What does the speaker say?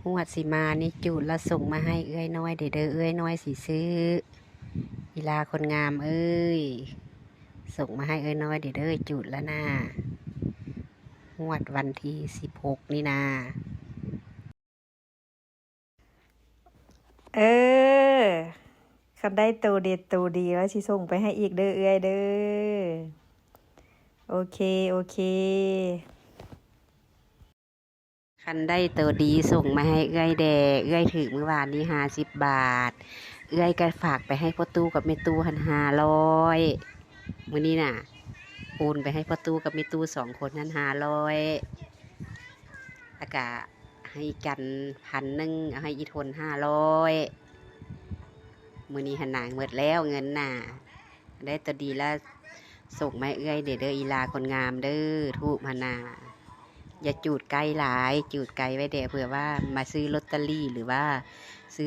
ງວດຊິມານີ້ ຈູດລະສົ່ງມາໃຫ້ເອື້ອຍນ້ອຍເດີ້ ເອື້ອຍນ້ອຍຊິຊື້. ອີ່ຫຼ້າຄົນງາມເອີຍ ສົ່ງມາໃຫ້ເອື້ອຍນ້ອຍເດີ້ ຈູດລະນາ ງວດວັນທີສິບຫົກນີ້ນາ. ເອີ ຄັນໄດ້ໂຕເດັດໂຕດີແລ້ວຊິສົ່ງໄປໃຫ້ອີກເດີ້ເອື້ອຍເດີ້. ໂອເຄ ໂອເຄ. ຄັນໄດ້ໂຕດີສົ່ງມາໃຫ້ເອື້ອຍແດ່. ເອື້ອຍຖືກມື້ວານນີ້ຫ້າສິບບາດ. ເອື້ອຍກໍຝາກໄປໃຫ້ພໍ່ຕູ້ກັບແມ່ຕູ້ຫັ້ນຫ້າຮ້ອຍ. ມື້ນີ້ນະ ໂອນໄປໃຫ້ພໍ່ຕູ້ກັບແມ່ຕູ້ສອງຄົນຫັ້ນຫ້າຮ້ອຍ. ແລ້ວກະ ໃຫ້ອີ່ຈັນພັນໜຶ່ງ ເອົາໃຫ້ອີ່ທົນຫ້າຮ້ອຍ. ມື້ນີ້ຫັ້ນນາງໝົດແລ້ວເງິນນະ. ໄດ້ໂຕດີລະສົ່ງມາໃຫ້ເອື້ອຍແດ່ເດີ້ ອີ່ຫຼ້າຄົນງາມເດີ້. ທູບຫັ້ນນະ ຢ່າຈູດໃກ້ຫຼາຍ ຈູດໄກໄວ້ແດ່ ເພື່ອວ່າມາຊື້ລົດຕະລີ ຫຼືວ່າ